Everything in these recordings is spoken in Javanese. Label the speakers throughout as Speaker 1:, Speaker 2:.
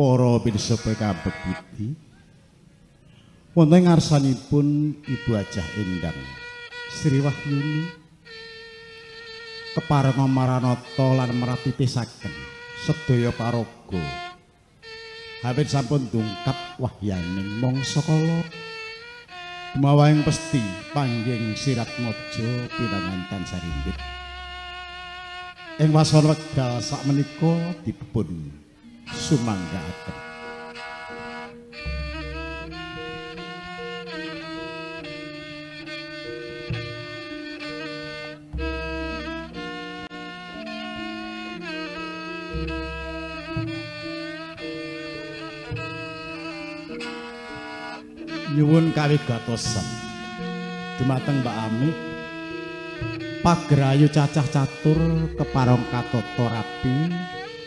Speaker 1: Para pirsa kabeh budi wonten ngarsanipun Ibu Hajah Endang Sri Wahyuni keparenga maranatha lan meratitisaken sedaya paraga hawit sampun dungkap wahyaning mangsa kala gumawahing pesti pangging Siratmaja pinanganten sarimbit ing wasana wekdal sakmenika dipun sumanggaaken. Nyuwun kawigatosan dumateng Mbak Amih pagerayu cacah catur keparong katata rapi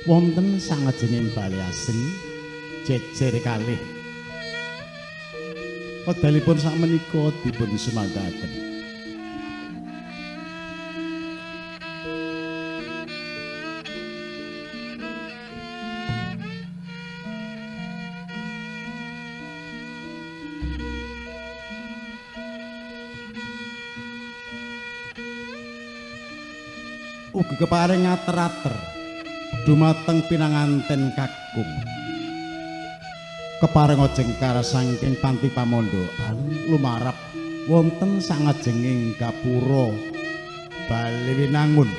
Speaker 1: wonten sangajenging Bale Asri jejer kalih. Wekdalipun sakmenika dipun sumanggaaken. Ugi keparing ngater-ater dumateng pinanganten kakung keparenga jengkar saking panti pamondokan lumarap wonten sangajenging gapura Bale Winangun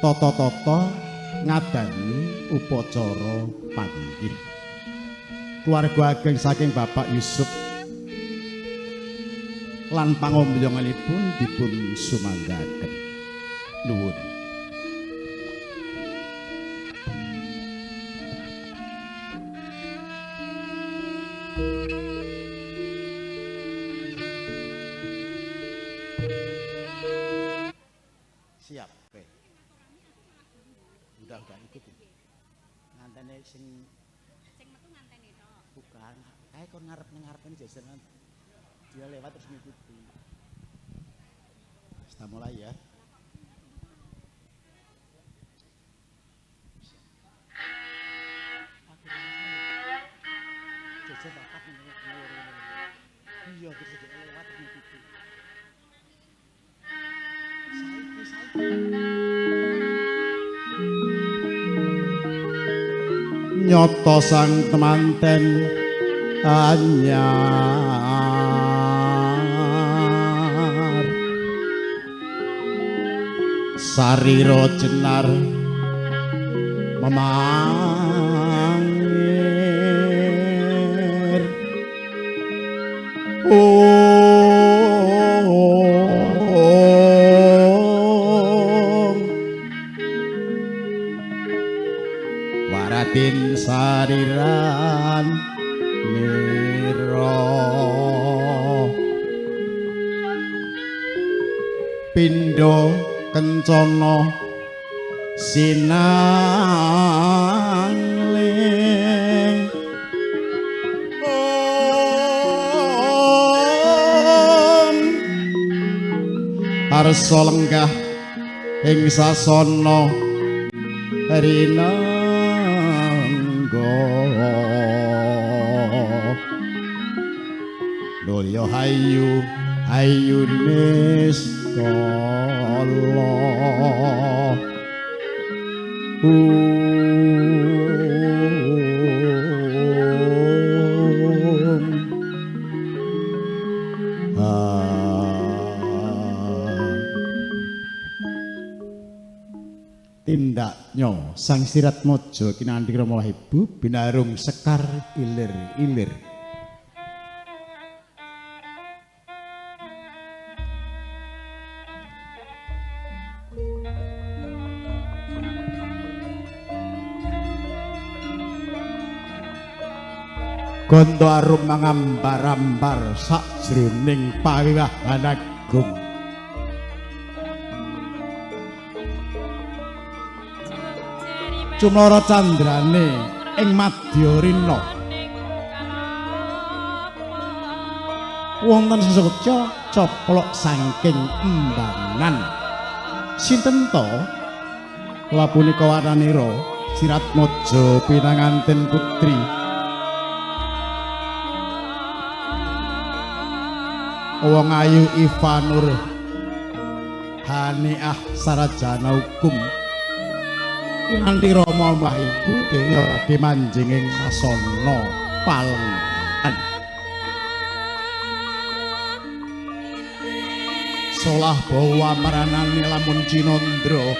Speaker 1: tata-tata ngadani upacara panggih keluarga ageng saking Bapak Yusuf lan pangombyonganipun dipun sumanggaken. Nuwun. Siap, oke. Udah ikutin. Ngantene sing metu ngantene tok. Bukan, kae kon ngarep ning ngarepane jajaran. Dia lewat terus ngikuti. Kita mulai ya. Iya, terus lewat ngikuti. Saiki. Nyoto sang temanten anyar sarira jenar memangir ong waratin sariran nira pindha kencana sinangling om arsa lenggah ing sasana rinengga nulya hayu hayu niskala tindaknya sang Siratmaja kinanthi krama Ibu binarung sekar ilir-ilir. Gondo arum mangambar-ambar sakjroning pawiwahan agung. Cumlara candrane ing madya rina. Wonten seseca coplok saking embangan. Sinten to? Lapunika warnanira
Speaker 2: Siratmaja pinanganten putri wong ayu Ivanur Haniah sarjana hukum nganti Rama mbah ibu dhewe badhe manjing ing sasana palenggan. Solah bawa maranane lamun cinandra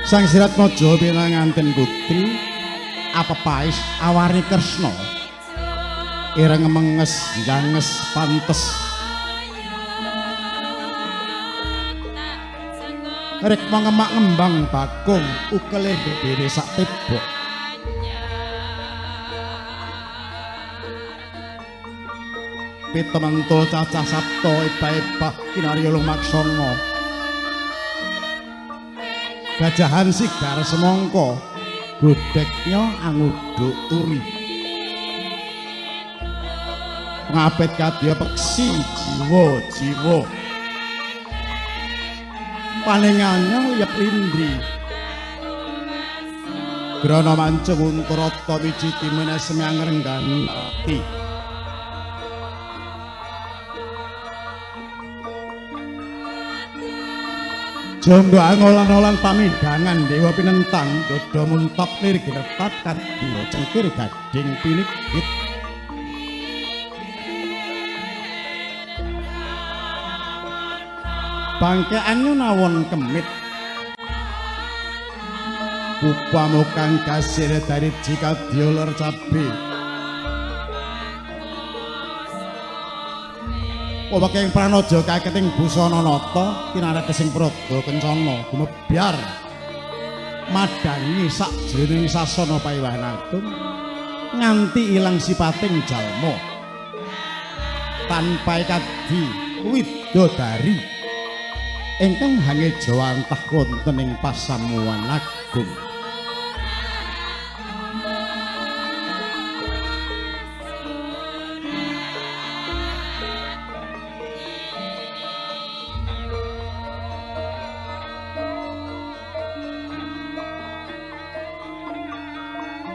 Speaker 2: Sang Siratmaja pinanganten putri apepais awari Kresna ireng menges janges pantes rikma ngemak ngembang bakung ukele gedhere sak tebok pitementul cacah sabta ebah-ebah kinarya lumaksana gajahan sigar semangka godheknya anguduk turi ngapet kadya peksi jiwa-jiwa panengane liyep lindri grana mancung untarata wiji timenes semyang ati. Jombo angolan-olan pamidangan dewa pinentang dodo muntap lir ginetat kadya cengkir gading pinigit bangkeannya nawon kemit upamukang kasir dari jika dioler cabe Waking pranaja kaketing busana nata kinarete sing praga kencana gumebyar madangi sakjroning sasana paewahan agung nganti ilang sipating jalma tanpa kadi widodari ingkang hangejawantah wonten ing pasamuwan agung.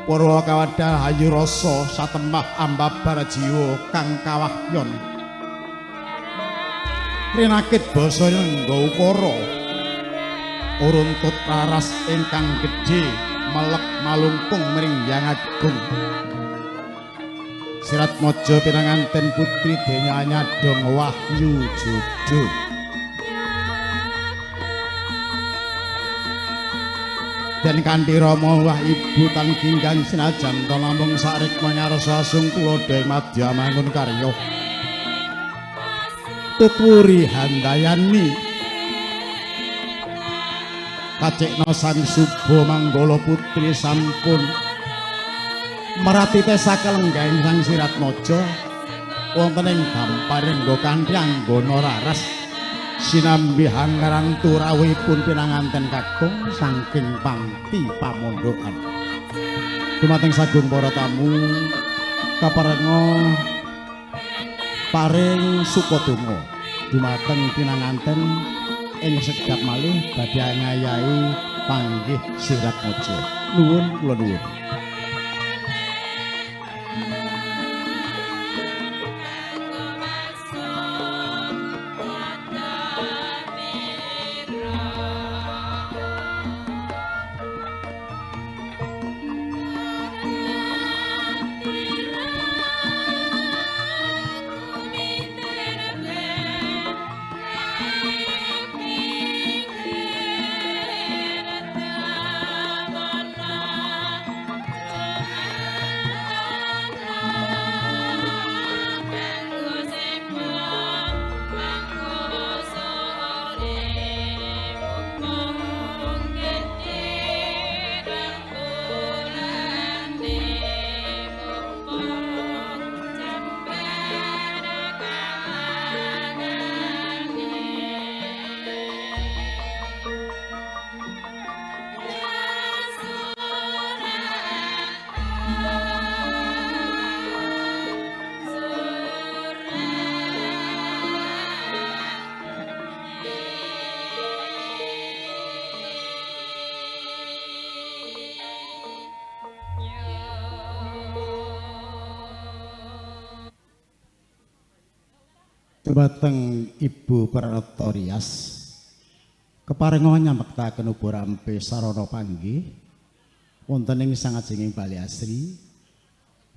Speaker 2: Purwa kawadal hayu rasa satemah ambabar jiwa kang kawahyon rinakit basa nggo ukara uruntut raras ingkang gedhe melek malungkung mring Hyang Agung. Siratmaja pinanganten putri denya nyadong wahyu jodo. Den kanthi rama wah ibu tan ginggang senajan ta namung sarikma nyarsa asung tuladha ing madya mangun karya. Tutwuri handayani kacekna sang suba manggala putri sampun meratite sakelenggaing sang Siratmaja wonten ing gamparing kanthi anggana raras sinambi hangaran turawipun pinanganten kakung saking pangti pamondokan. Dumateng sagung para tamu kaparenga paring sukadonga dumateng pinanganten ing sedhap malih badhe ngayahi panggih Siratmaja. Nuwun kula nuwun. Dumateng Ibu Pranoto Rias keparenga nyambektaken uba rampe sarana panggih wonten ing sangajenging Bali Asri,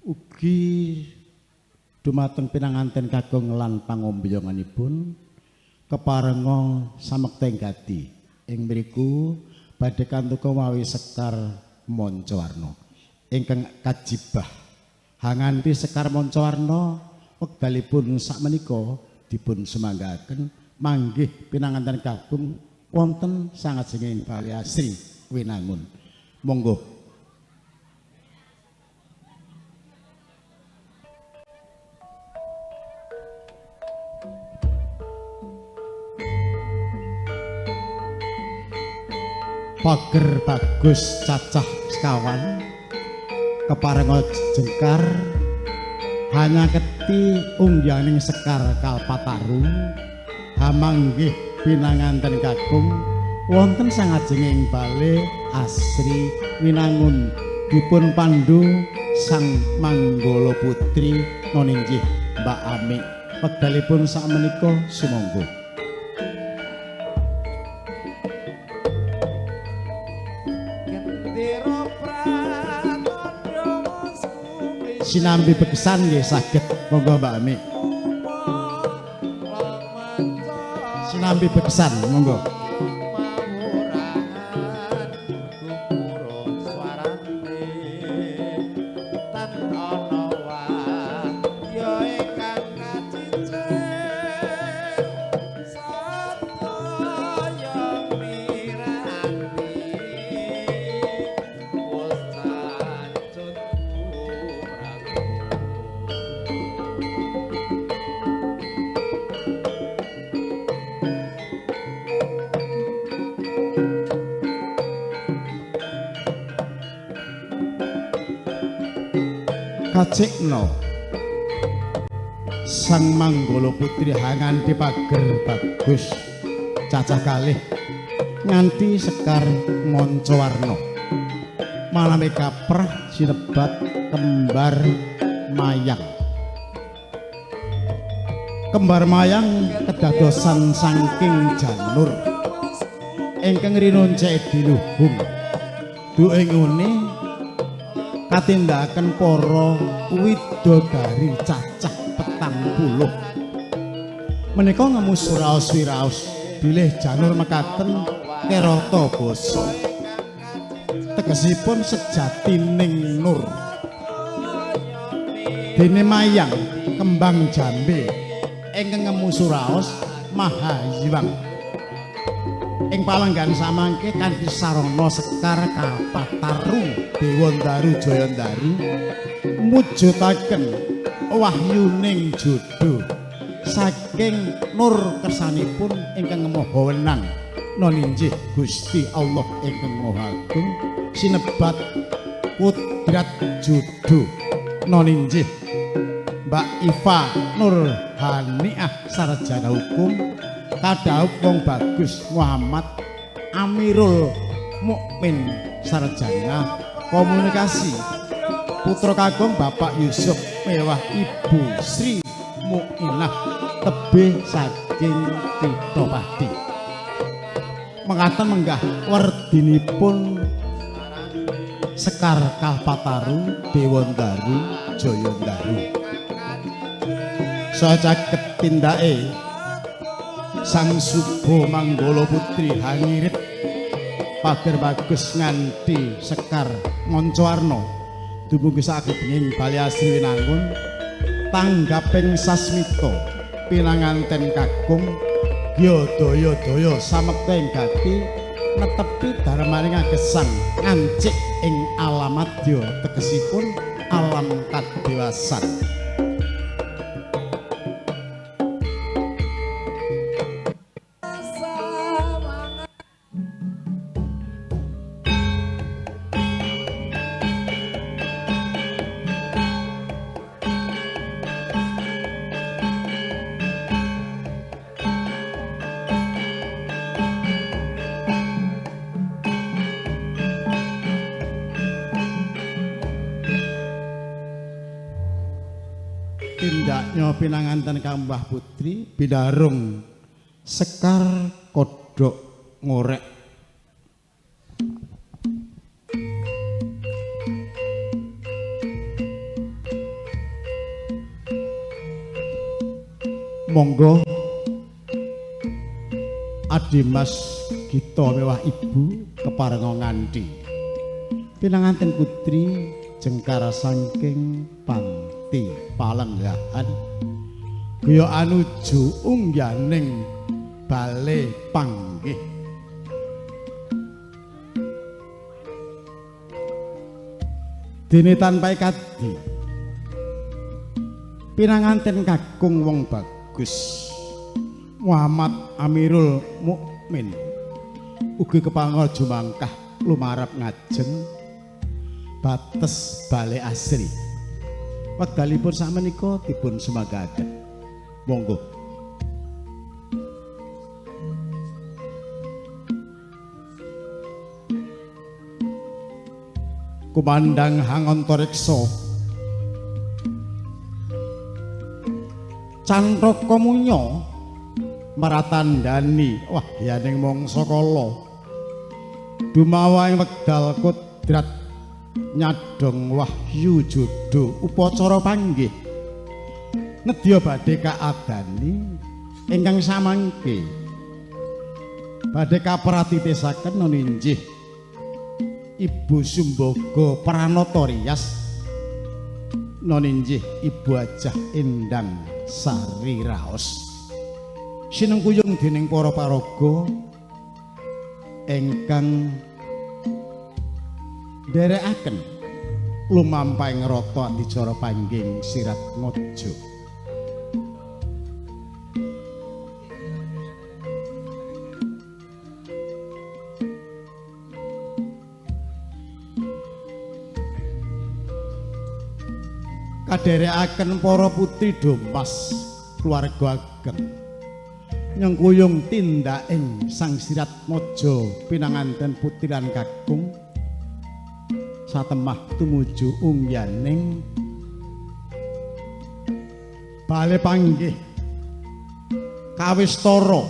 Speaker 2: ugi dumateng pinanganten kakung lan pangombyonganipun keparenga samekta ing gati ing mriku badhe kantuka mawi Sekar Mancawarna ingkang kajibah hanganti Sekar Mancawarna wekdalipun sakmenika dipun sumanggaken manggih pinanganten kakung wonten sangajenging Bali Asri Winangun. Monggo. Pager bagus cacah sekawan keparenga jengkar hanya keti ungyaning Sekar Kalpataru hamanggih pinanganten kakung wonten sangajenging Bale Asri Winangun dipun pandu Sang Manggala Putri noninggih Mbak Amik. Wekdalipun sakmenika sumangga. Sinambi bekesan nggih saged, monggo Mbak Amik. Sinambi bekesan monggo. Kacikno Sang Manggala Putri hanganti pager bagus cacah kalih nganti Sekar Mancawarna malame kaprah sinebat kembar mayang. Kembar mayang kedadosan saking janur ingkang rinuncake diluhung duwe ngene katindakaken para widodari cacah 40 menika ngemu suraos wiraos bilih janur mekaten kerata basa tegesipun sejatining nur. Dene mayang kembang jambe ingkang ngemu suraos mahayiwang ing palenggan samangke kanthi sarana Sekar Kalpataru Dewandaru Jayandaru mujudaken wahyuning jodho saking nur kersanipun ingkang maha wenang noninjih Gusti Allah ingkang Maha Agung sinebat kudrat jodho noninjih Mbak Iva Nur Haniah sarjana hukum kadhaup wong bagus Muhammad Amirul Mukmin sarjana komunikasi putra kakung Bapak Yusuf mewah Ibu Sri Muinah tebih saking Kitapati. Mekaten menggah werdinipun Sekar Kalpataru Dewandaru Jayandaru. Saya caket tindake Sang Subo Manggala Putri hangirit pager bagus nganti Sekar Mancawarna dumugi sakubenging Bali Asri Winangun tanggaping sasmita pinanganten kakung gya daya-daya samekta ing gati netepi darmaning agesang ngancik ing alamadya tegesipun alam kadewasan. Yuwana pinanganten kambah putri binarung sekar kodhok ngorek. Monggo Adimas Gita mewah ibu keparenga nganthi pinanganten putri jengkar saking panti palenggahan guya anuju ungganing bale panggih. Dene tanpa kadi pinanganten kakung wong bagus Muhammad Amirul Mukmin ugi kepangga jumangkah lumarep ngajeng bates bale asri. Wekdalipun sakmenika dipun sumanggaken. Monggo. Kumandang hangantariksa Cantraka munya maratandani wahyaning mangsa kala dumawa ing wekdal kodrat nyadhong wahyu jodho upacara panggih nedya badhe kaadani ingkang samangke badhe kapratitesaken noninjih Ibu Sumbaga Pranata Riyas noninjih Ibu Ajah Endang Sari Raos sinengkuyung dening para paraga ingkang nderekaken lumampahing rata adicara panggih Sirat Maja. Kaderekaken para putri Domas keluarga ageng nyengkuyung tindaking Sang Sirat Maja pinanganten putri lan kakung satemah tumuju ungyaning bale panggih kawistara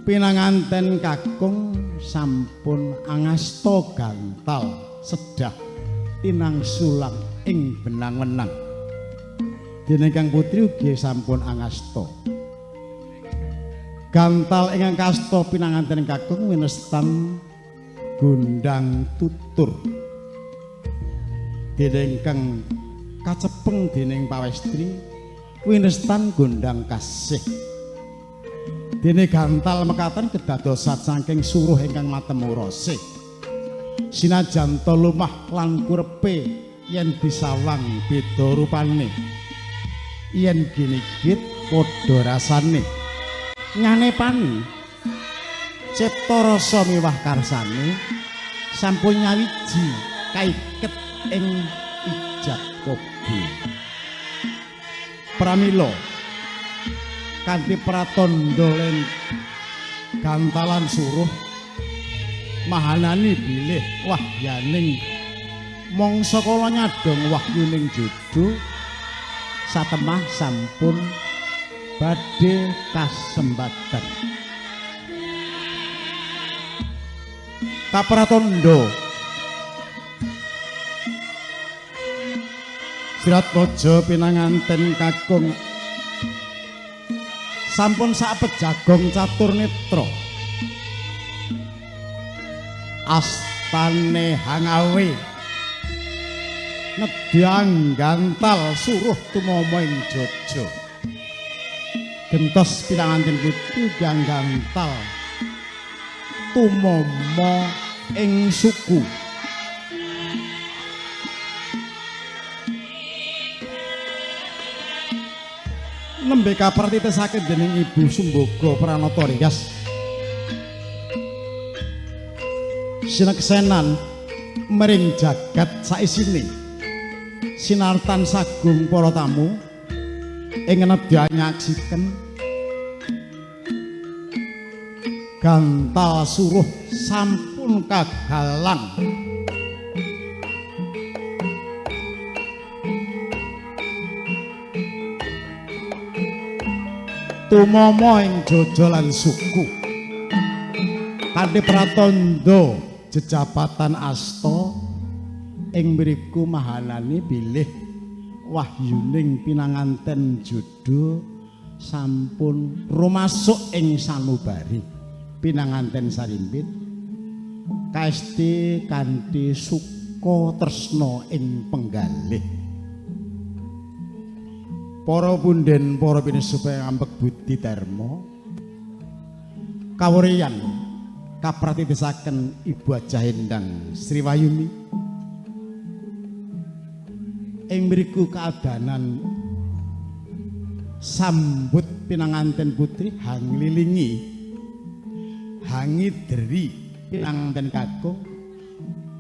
Speaker 2: pinanganten kakung sampun angasta gantal sedah tinang sulang ing benang wenang. Dene kang putri ugi sampun angasta gantal ingkang kasta pinanganten kakung winestan gondang tutur. Dene ingkang kacepeng dening pawestri winestan gondang kasih. Dene gantal mekaten kedadosan saking suruh ingkang matemu rasa. Sinajan ta lumah lan kurepe yen disawang beda rupane, yen ginigit padha rasane. Nyanepani cipta rasa miwah karsane sampun nyawiji kaiket ing ijab kabul. Pramila kanthi pratandha len gantalan suruh mahanani bilih wahyaning mangsa kala nyadhong wahyuning jodho satemah sampun badhe kasembatan. Kapratandha Sirat Maja pinanganten kakung sampun sak pejagong catur netra astane hangawe nedyang gantal suruh tumama ing jaja. Gentos pinanganten putri gang gantal tumama ing suku. Nembe kapertitesaken dening Ibu Sumbaga Pranata Riyas sineksenan mering jagat saisine sinartan sagung para tamu ing nedya nyaksiken gantal suruh sampun kagalang. Tumama ing jojo lan suku. Kanthi pratandha jejabatan asta ing mriku mahanani bilih wahyuning pinanganten jodho sampun rumasuk ing sanubari pinanganten sarimbit kaesti kanthi suka tresna ing penggalih. Para punden, para pinesup ambek budi dharma kawuryan kapratitisaken Ibu Hajah Endang Sri Wahyuni ing mriku kaadanan sambut pinanganten putri hanglilingi hangideri pinanganten kakung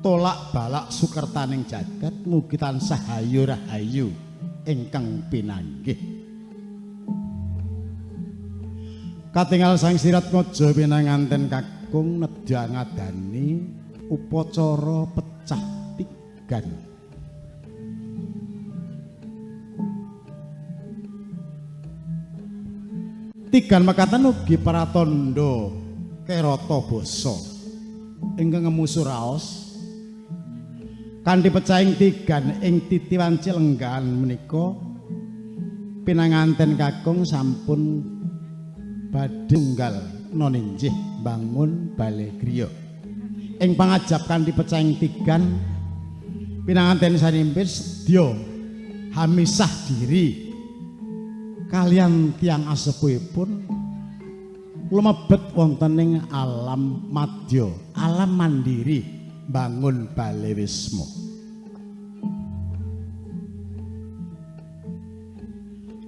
Speaker 2: tolak balak sukertaning jagat mugi tansah hayu rahayu ingkang pinanggih. Katingal Sang Siratmaja pinanganten kakung nedha ngadani upacara pecah tigan. Tigan mekaten ugi pratandha kerata basa ingkang ngemusu raos. Kanthi pecahing tigan ing titi wanci lenggahan menika pinanganten kakung sampun badhe tunggal noninjih bangun bale griya. Ing pangajap kanthi pecahing tigan pinanganten sarimpit sedya hamisah diri kalian tiyang asepuhipun lumebet wonten ing alam madya, alam mandiri bangun bale wisma.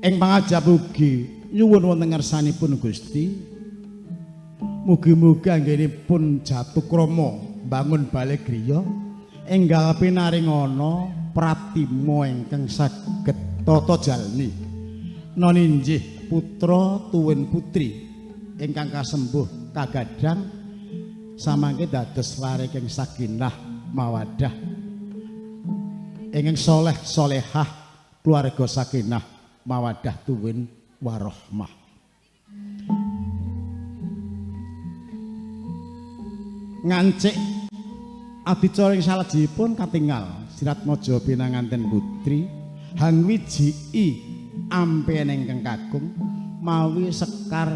Speaker 2: Ing pangajap ugi nyuwun wonten ngersanipun Gusti, mugi-mugi anggenipun jatukrama bangun bale griya enggal pinaringana pratima ingkang saged tata jalmi noninjih putra tuwin putri ingkang kasembuh kagadhang samangke dados lare ingkang sakinah mawadah ingkang soleh solehah keluarga sakinah mawadah tuwin warohmah. Ngancik adicara ing salajengipun katingal Siratmaja pinanganten putri hangwijiki ampen ingkang kakung mawi sekar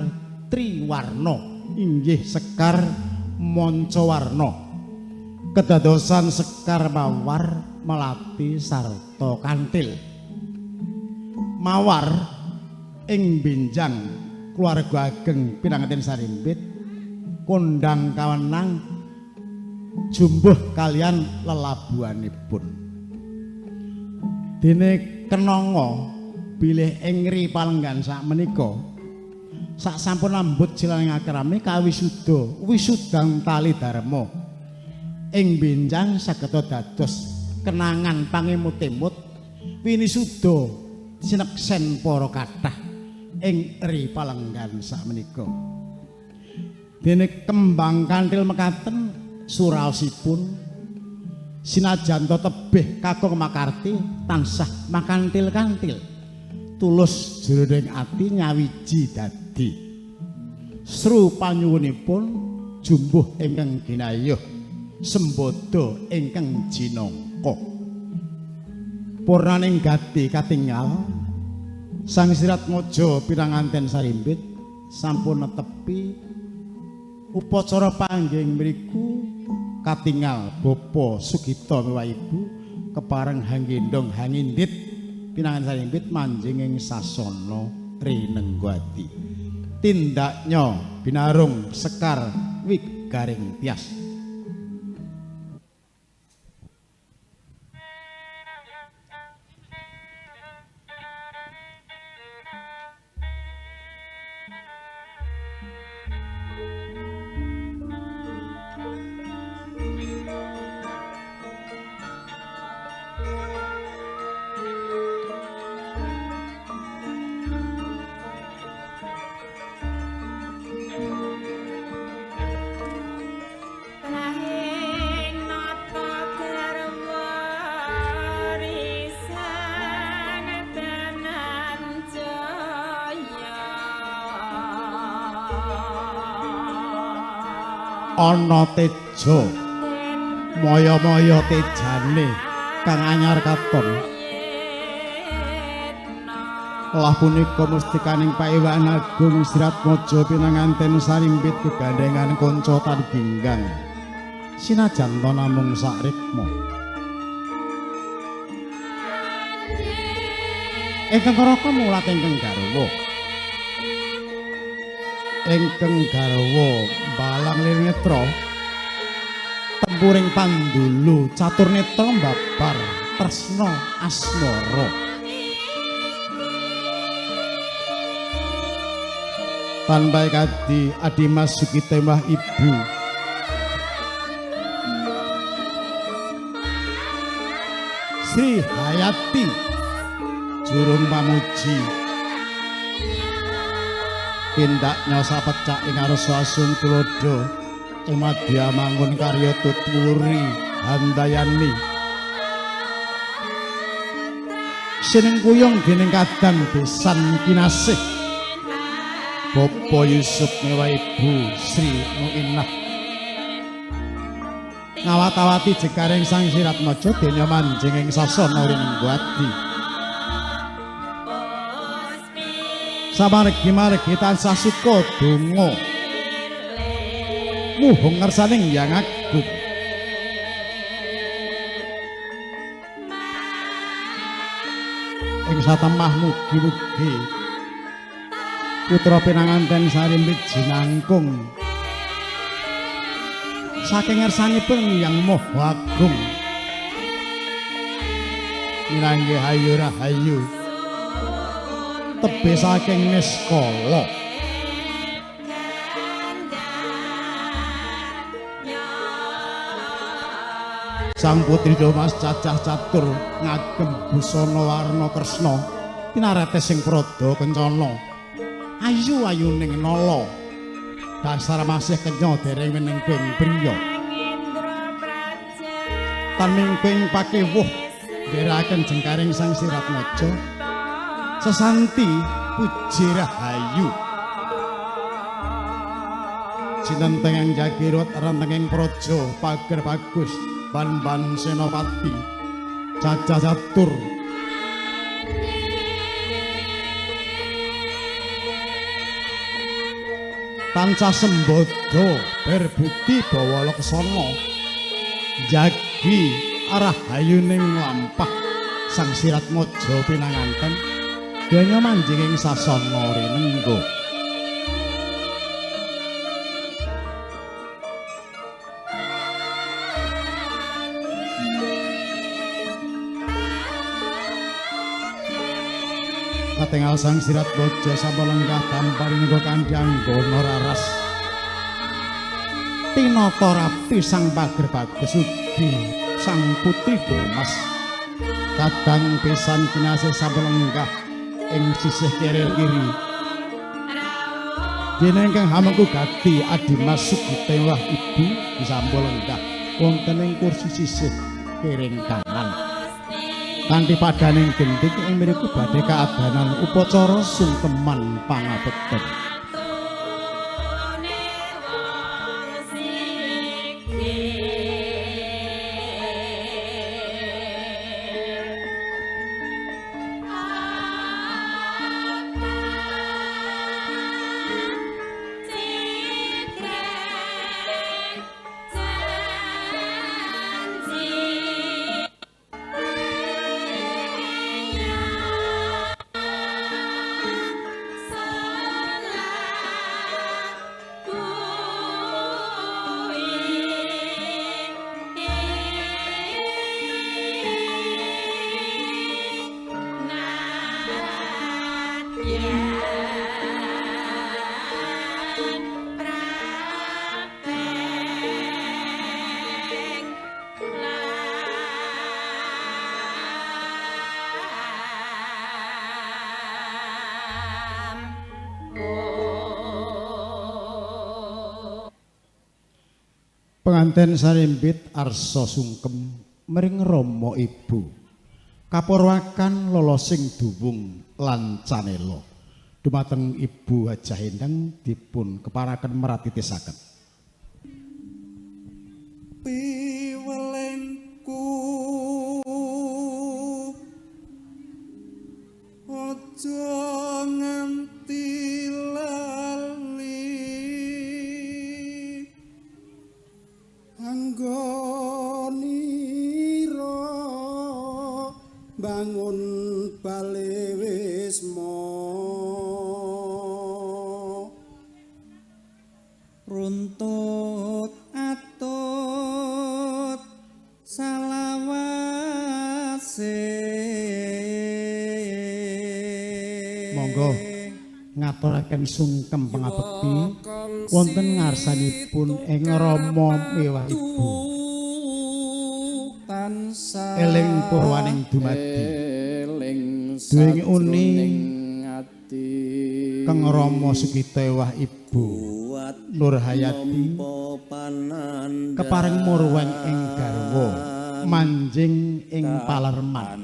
Speaker 2: triwarna inggih sekar mancawarna kedadosan sekar mawar melati sarta kantil. Mawar ing benjang keluarga ageng pinanganten sarimbit kondang kawenang jumbuh kalian lelabuhanipun. Dene kenanga bilih ing ri palenggan sakmenika sak sampun lambut silaning akrami kawisuda wisudang tali dharma ing benjang sageta dados kenangan pangemut-emut winisuda sineksen para kathah ing ri palenggan sakmenika. Dene kembang kantil mekaten suraosipun sinajan tebih kakung makarti tansah makantil-kantil tulus jroning ati nyawiji dadi sru panyuwunipun jumbuh ingkang ginayuh sembada ingkang jinangka. Purnaning gati katingal Sang Siratmaja pinanganten sarimbit sampun netepi upacara panggih mriku katingal Bapa Sugita miwah Ibu kepareng hanggendong hangindit pinanganten sarimbit manjing ing sasana rinenggati. Tindaknya binarung sekar wigaring tias. Ana teja maya-maya tejane kang anyar katon. Lah punika mustikaning Paewan Agung Siratmaja pinanganten sarimbit gegandhengan kanca tan ginggang. Sinajan ta namung sakrikma. Ingkang Raka mulat ingkang garwa. Ingkang garwa mbalang lir netra tempuring pandulu catur netra mbabar tresna asmara. Tanpa kadi Adimas Sugitembah ibu Sri Hayati jurung pamuji tindak nyosa pecak ing arsa asung tulodo ing madya mangun karya tutwuri handayani sinengkuyung dening kadang besan kinasih Bapak Yusuf mewah Ibu Sri Muinah ngawat-awati jekaring Sang Siratmaja dene manjing ing sasana rinenggo adi. Samargi margi tansah suka donga muhung ngersaning Hyang Agung. Ing satemah mugi-mugi putra pinanganten sarimbit jinangkung saking ngersanipun Hyang Maha Agung minangge hayu rahayu tebih saking niskala. Sang putri Domas cacah catur ngagem busana warna kresna pinarete sing prada kencana ayu ayuning nala dasar masih kenya dereng winengking priya tan mingping pakewuh ndherekaken jengkaring Sang Siratmaja sesanti puji rahayu cinenteng jagirot rentenging praja pager bagus ban-ban senopati cacah catur tansah sembodo berbudi bawa laksana jagi arah hayuning lampah Sang Siratmaja pinanganten donya manjing ing sasana rinenggo. Katingal Sang Siratmaja sampun lenggah dampar rinenggo kanthi anggana raras tinata rapi sang pager bagus ugi sang putri Domas kadang pisan kinasih sampun lenggah ing sisih kiri kiri dene ingkang hamengku gati Adimas Sugitewah ibu sampun lenggah wonten ing kursi sisih kiring kanan kanthi padaning genting ing mriku badhe kaadanan upacara sungkeman pangabekten. Penganten sarimbit arsa sungkem mring rama ibu kapurwakan lolosing duwung lan canela dumateng Ibu Hajah Endang dipun keparaken meratitisaken.
Speaker 3: Anggonira bangun bale wisma
Speaker 4: runtut atut salawase.
Speaker 2: Monggo ngaturaken sungkem pangabekti wonten ngarsanipun ing Rama mewah Ibu. Eling purwaning dumadi duwing uni Kang Rama Sugita ewah Ibu Nurhayati kepareng murweng ing garwa manjing ing palerman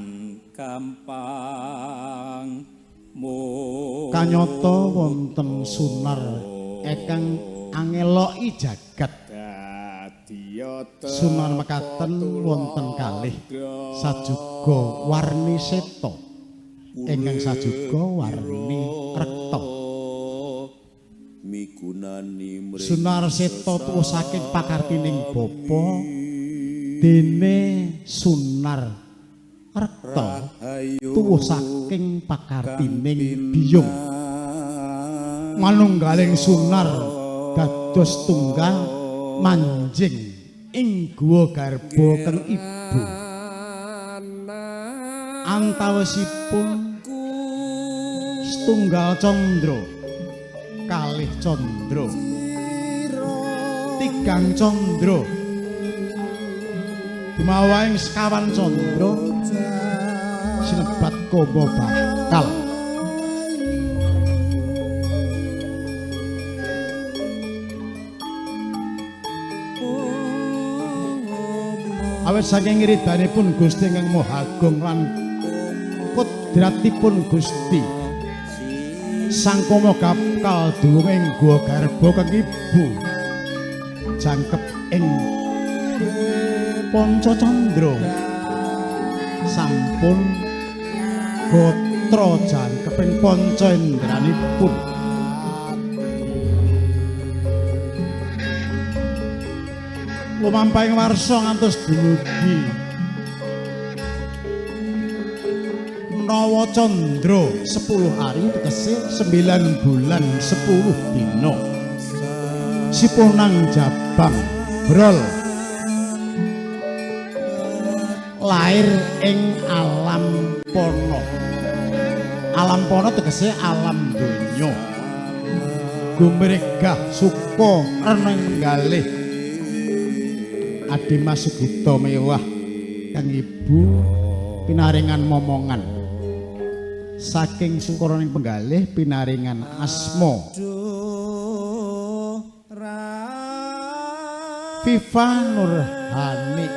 Speaker 2: kanyata wonten sunar ekang angeloki jagat. Sunar mekaten wonten kalih sajuga warni seta ingkang sajuga warni rekta. Sunar seta tuwuh saking pakartining bapa dene Sunar rekta tuwuh saking pakartining biyung. Manunggaling Sunar dados tunggal manjing ing guwa garba keng ibu. Antawisipun setunggal candra, kalih candra, tigang candra, dumawahing sekawan candra sinebat koma bakal. Awit saking ngridanipun Gusti ingkang Maha Agung lan kodratipun Gusti Sang Kama Gapkal duwung ing guwa garba kang ibu jangkep ing Panca Candra sampun gatra jangkep ing panca indranipun. Lumampahing warsa ngantos dumugi Nawa Candra 10 hari tegese 9 bulan 10 dina. Siponang Jabang Brol lair ing alam Pono. Alam Pono tegese alam donya. Gumregah suka reneng menggalih Adimas Sugita mewah kang ibu pinaringan momongan. Saking sukaraning penggalih pinaringan asma Viva Nurhani.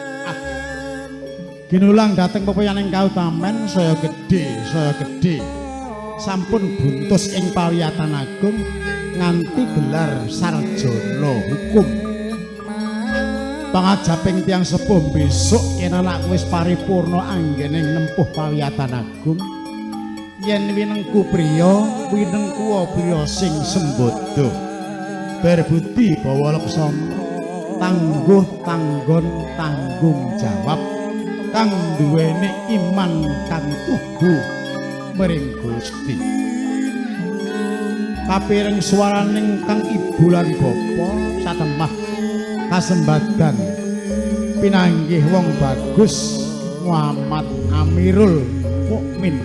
Speaker 2: Ginulang dateng pepoyaning kautamen saya gedhe, saya gedhe. Sampun buntus ing pawiyatan agung nganti gelar sarjana hukum. Pangajaping tiyang sepuh besok yen anakku wis paripurna anggene nempuh pawiyatan agung, yen winengku priya, winengku priya sing sembodo. Berbudi bawa laksana, tangguh tanggon tanggung jawab kang duweni iman kang tugu maring Gusti. Kapireng swaraning kang ibu lan bapa satemah kasembadan pinanggih wong bagus Muhammad Amirul Mukmin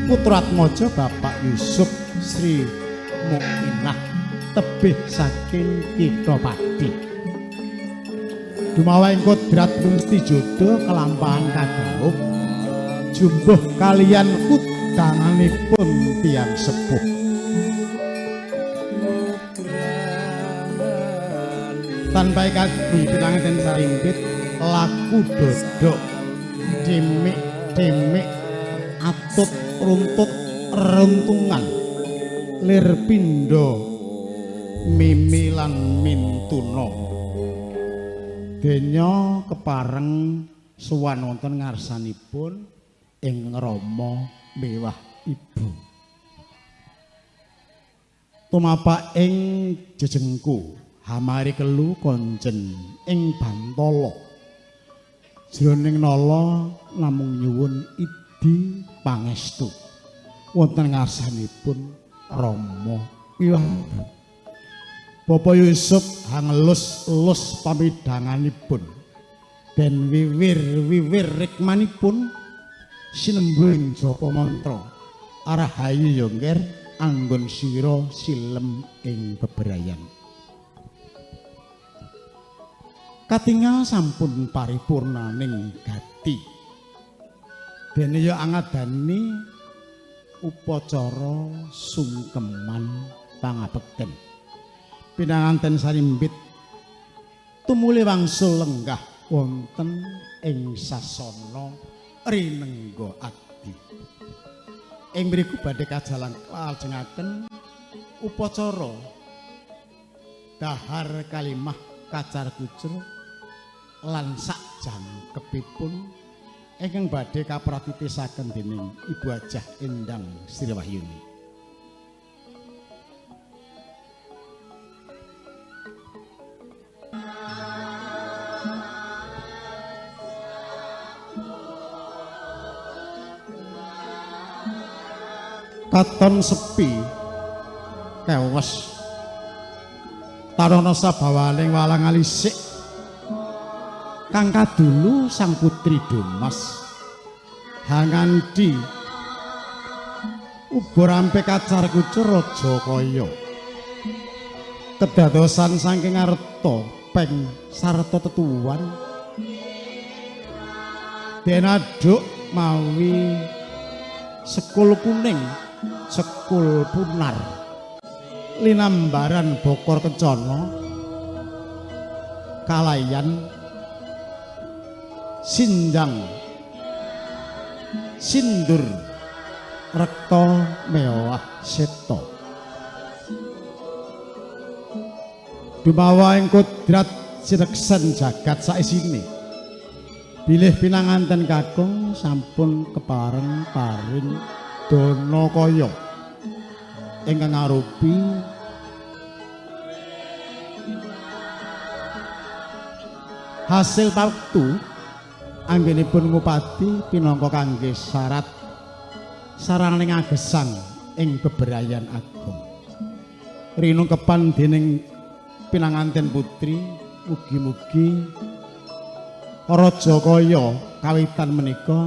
Speaker 2: putra Atmaja Bapak Yusuf Sri Mukminah tebih saking Kitha Pati. Dumawahing kodrat Gusti jodoh kelampahan kadhaup jumbuh kalian kudanganipun tiyang sepuh. Tanpa kadi pinanganten sarimpit laku dodok dimik-dimik atut runtut runtungan lir pindha mimi lan mintuna. Denya kepareng sowan wonten ngarsanipun ing Rama mewah ibu. Tumapak ing jejengku Hamari kelu konjen ing bantala. Jroning nala namung nyuwun idi pangestu. Wonten ngarsanipun Rama Wiwah. Bapak Yusuf hangelus-elus pamidanganipun. Den wiwir-wiwir rikmanipun sinembung japa mantra. Arahayu yongger anggon sira silem ing bebrayan. Katingal sampun paripurnaning gati. Dene ya angadani upacara sungkeman pangabekten. Pinanganten sarimbit tumuli wangsul lenggah wonten ing sasana rinengga adi. Ing mriku badhe kajalang lajengaken upacara dahar kalimah kacar kucur lan sak jangkepipun ingkang badhe kapratitisaken dening Ibu Hajah Endang Sri Wahyuni. Katon sepi kewes tarana sabawaning walang alisik kang kadulu sang putri Domas hanganti uba rampe kacar kucur raja kaya kedadosan saking arta peng sarta tetuwan den aduk mawi sekul kuning sekul punar linambaran bokor kencana kalayan sinjang sindur rekta mewah seta dumawa ing kodrat sineksen jagat saisine bilih pinanganten kakung sampun kepareng paring dana kaya ingkang arupi hasil pawektu anggenipun ngupati pinangka kangge syarat saraning agesang ing bebrayan agung. Rinungkepan dening pinanganten putri mugi-mugi raja kaya kawitan menika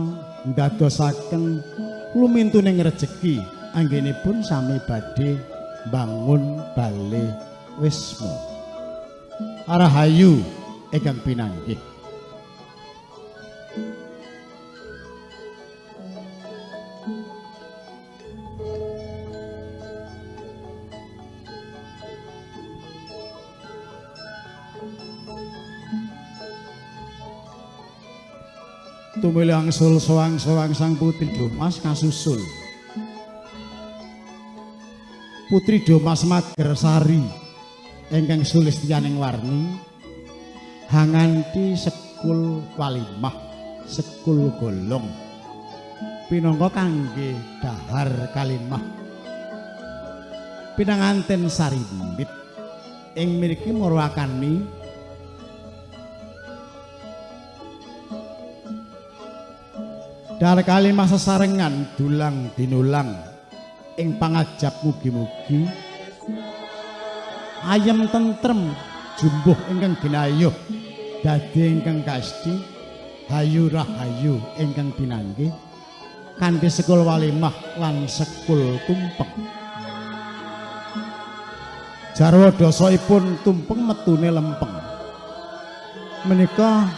Speaker 2: ndadosaken lumintuning rejeki anggenipun sami badhe mbangun bale wisma. Rahayu ingkang pinanggih. Tumuli angsul soang-soang sang putri Domas kasusul. Putri Domas Magersari ingkang sulistyaning warni hanganti sekul walimah, sekul golong pinangka kangge dahar kalimah. Pinanganten sarimbit ing mriki murwakani dahar kalimah sesarengan dulang dinulang ing pangajap mugi-mugi ayem tentrem jumbuh ingkang ginayuh dadi ingkang kasti hayu rahayu ingkang pinanggih kanthi sekul walimah lan sekul tumpeng. Jarwa dasaipun tumpeng metune lempeng menika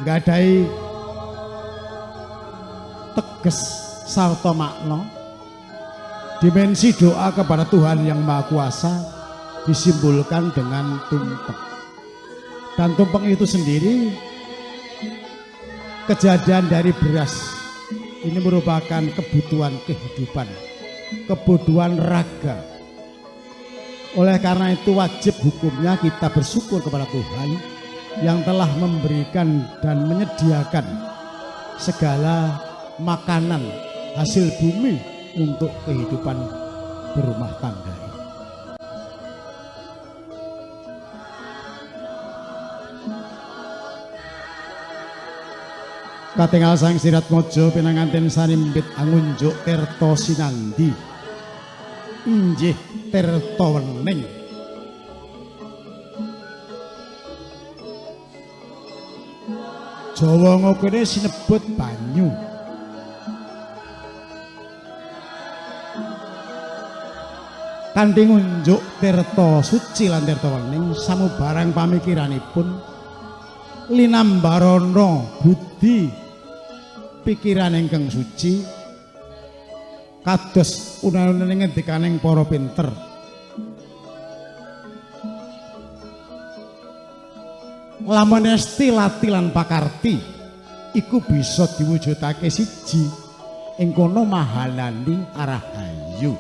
Speaker 2: nggadahi teges sarta makna dimensi doa kepada Tuhan Yang Maha Kuasa disimbolkan dengan tumpeng. Dan tumpeng itu sendiri kejadian dari beras ini merupakan kebutuhan kehidupan, kebutuhan raga. Oleh karena itu wajib hukumnya kita bersyukur kepada Tuhan yang telah memberikan dan menyediakan segala makanan hasil bumi untuk kehidupan berumah tangga ini. Katingal sang Siratmaja pinanganten sanimbit angunjuk tirta sinandi. Inggih tirta wening. Jawa ngokene sinebut banyu. Kanthi ngunjuk tirta suci lan tirta wening samubarang pamikiranipun linambarana budi pikiran ingkang suci kados unane ngendikaning para pinter. Lamun esti lati lan pakarti iku bisa diwujudake siji ing kono mahanani arahayu.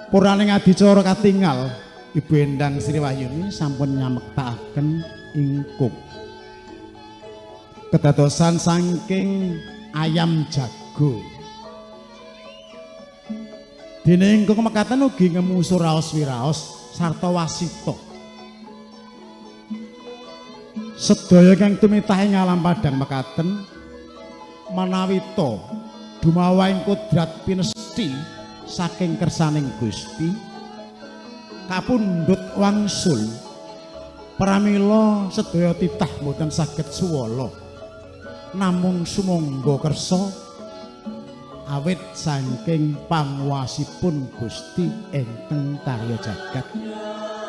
Speaker 2: Puraning adicara katingal Ibu Endang Sri Wahyuni sampun nyamektakaken ingkung kedadosan saking ayam jago. Dene ingkung mekaten ugi ngemu suraos wiraos sarta wasita. Sedaya kang tumitah ing alam padhang mekaten manawita dumawahing kodrat pinesthi saking kersaning Gusti kapundhut wangsul pramila sedaya titah mboten saged suwala namung sumangga kersa awit saking panguwasipun Gusti ingkang karya jagat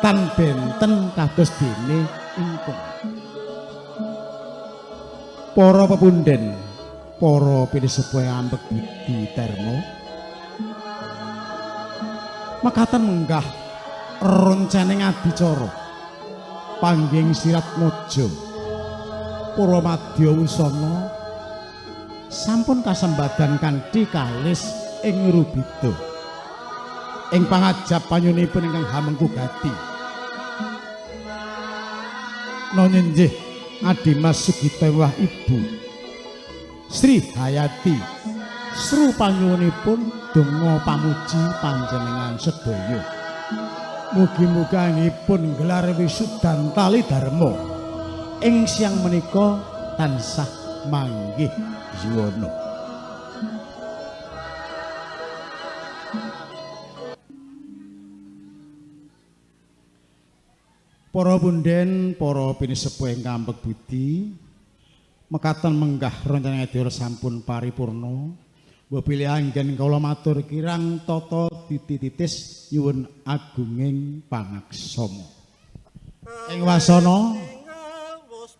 Speaker 2: tan benten kados dene ingkung. Para pepunden, para pinisepuh ambek budi dharma mekaten menggah roncening adicara pangging Siratmaja Purwamadya wusana sampun kasembadan kanthi kalis ing rubeda ing pangajap panyunipun ingkang hamengku gati. Nonyenjih Adimas Sugitewah Ibu Sri Hayati sru panyuwunipun donga pamuji panjenengan sedaya. Mugi-mugi anggenipun gelar wisudan tali dharma ing siang menika tansah manggih yuwana. Para punden, para pinisepuh ingkang ambek budi, mekaten menggah rencana adicara sampun paripurna. Mbok bilih anggen kawula matur kirang tata titi-titis nyuwun agunging pangaksama. Ing wasana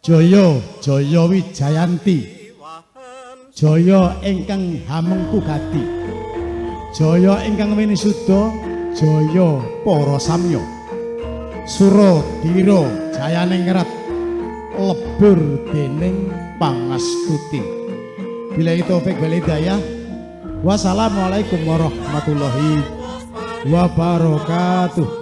Speaker 2: jaya jaya wijayanti, jaya ingkang hamengku gati, jaya ingkang winisuda, jaya para samya. Sura dira jayaning rat lebur dening pangastuti. Billahi taufik wal hidayah. Wassalamualaikum warahmatullahi wabarakatuh.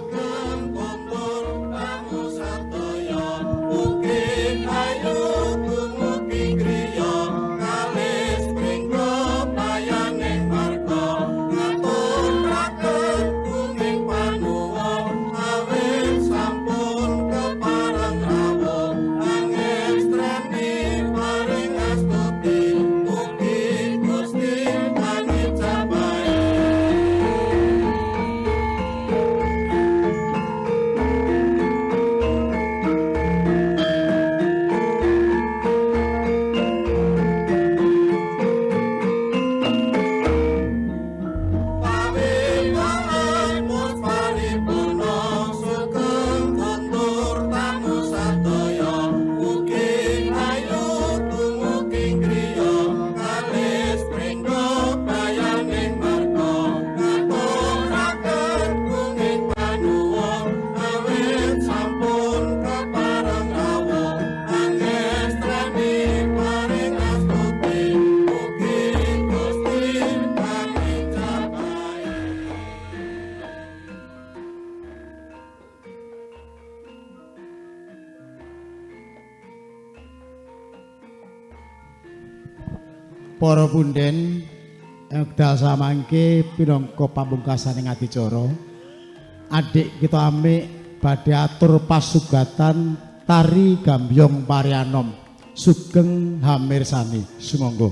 Speaker 2: Para punden wekdal samangke pinangka pamungkasaning adicara, adik kita amik badhe atur pasugatan tari Gambyong Parianom. Sugeng hamirsani, sumangga.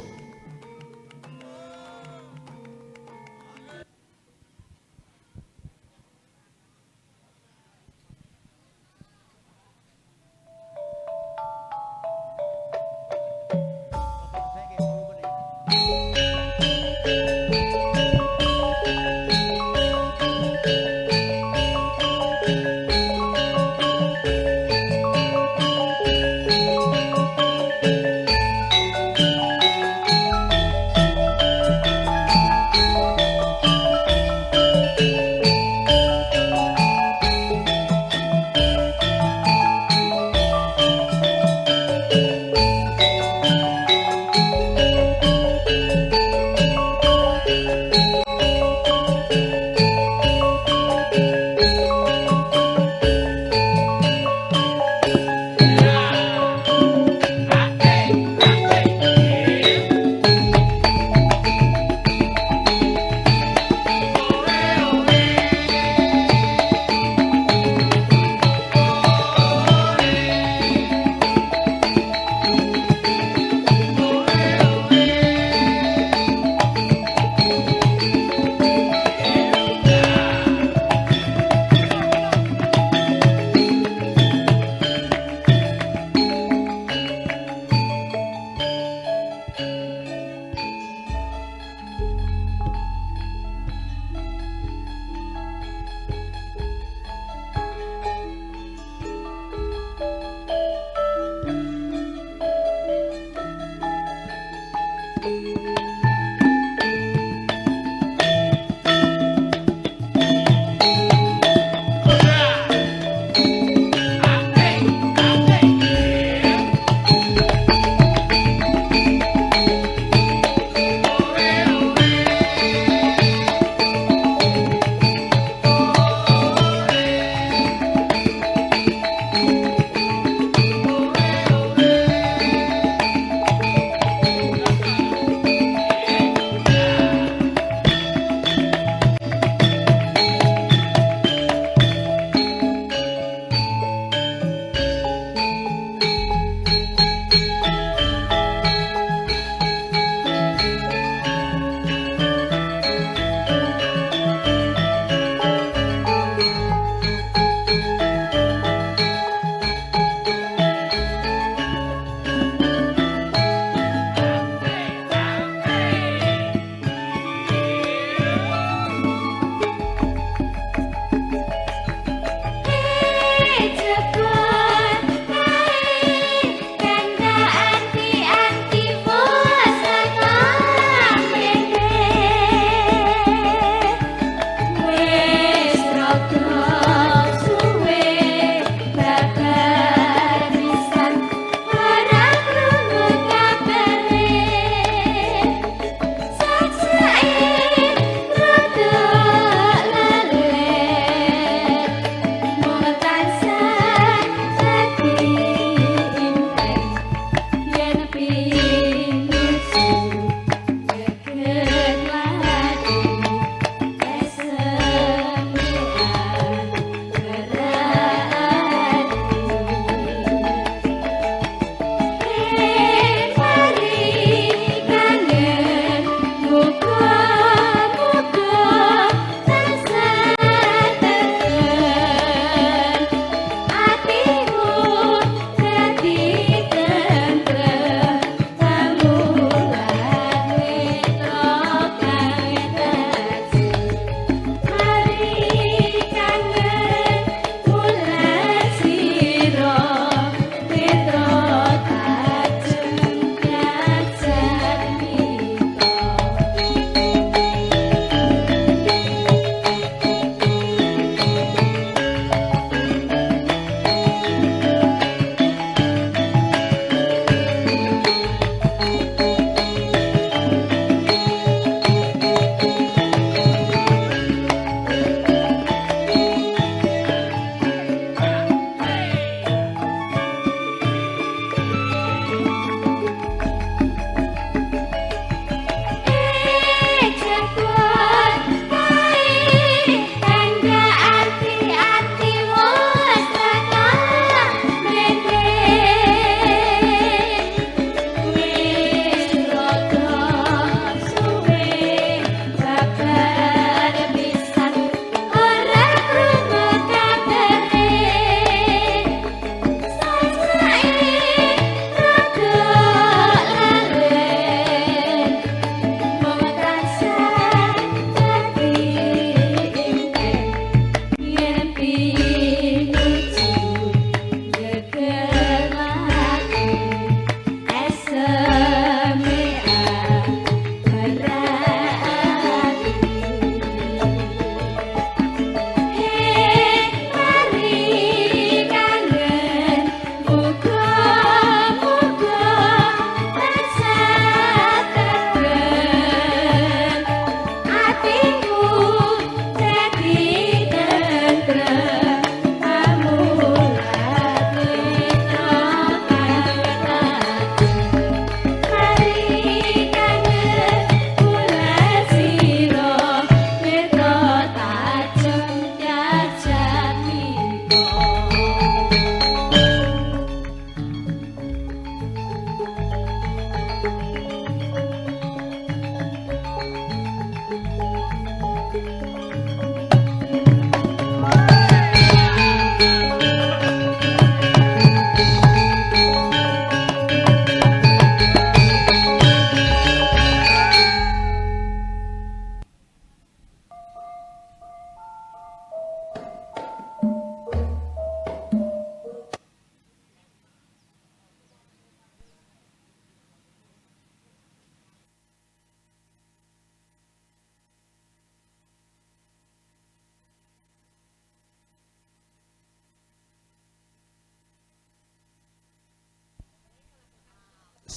Speaker 5: Thank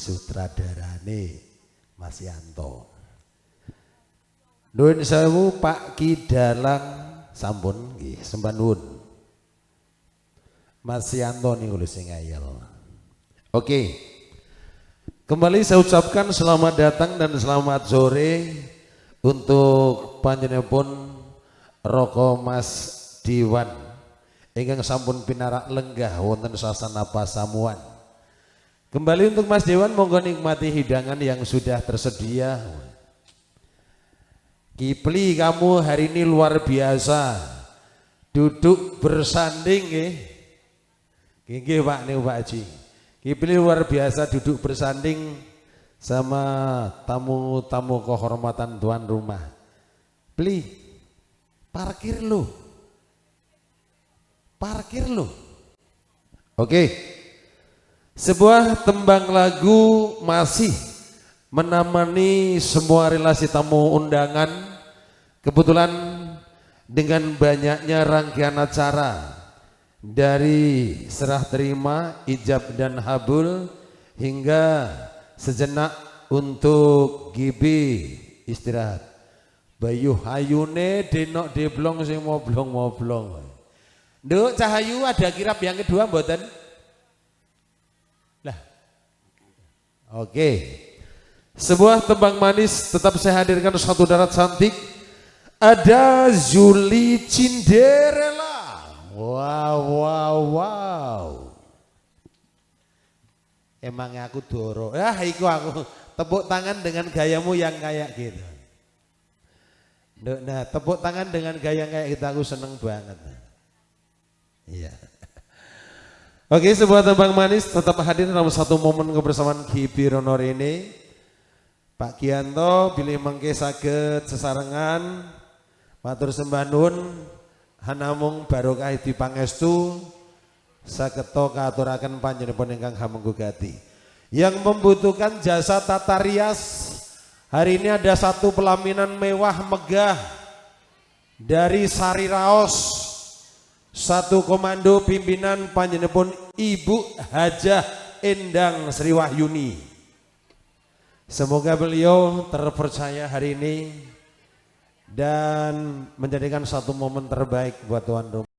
Speaker 5: Sutradarane Mas Yanto. Nuwun sewu Pak Ki Dalang sampun nggih sembah nuwun. Mas Yanto niku lho sing ngayal. Oke. Kembali saya ucapkan selamat datang dan selamat sore untuk panjenenganipun Roko Mas Diwan ingkang sampun pinarak lenggah wonten sasana pasamuan. Kembali untuk Mas Dewan, monggo nikmati hidangan yang sudah tersedia. Kipli, kamu hari ini luar biasa. Duduk bersanding nggih. Nggih Pak niku Pak Haji. Kipli luar biasa duduk bersanding sama tamu-tamu kehormatan tuan rumah. Pli, parkir lo. Parkir lo. Oke. Sebuah tembang lagu masih menemani semua relasi tamu undangan. Kebetulan dengan banyaknya rangkaian acara dari serah terima, ijab dan habul hingga sejenak untuk gibi istirahat. Bayu hayune denok deblong sing moblong-moblong. Nduk Cahayu, ada kirap yang kedua mboten? Lah. Oke. Sebuah tembang manis tetap saya hadirkan, satu darat cantik. Ada Zuli Cinderella. Wow wow wow. Emangnya aku doro. Ah, iku aku tepuk tangan dengan gayamu yang kayak gitu. Nah, tepuk tangan dengan gaya kayak gitu aku seneng banget. Iya. Oke, sebuah tembang manis tetap hadir dalam satu momen kebersamaan Ki Ronor ini. Pak Kianto bilih mengke saged sesarengan, matur sembah nuwun, hanamung barokah di pangestu sageta kaaturaken panjenengan ingkang hamengku gati. Yang membutuhkan jasa tata rias, hari ini ada satu pelaminan mewah megah dari Sari Raos, satu komando pimpinan panjenengan Ibu Hajah Endang Sri Wahyuni. Semoga beliau terpercaya hari ini dan menjadikan satu momen terbaik buat tuan rumah.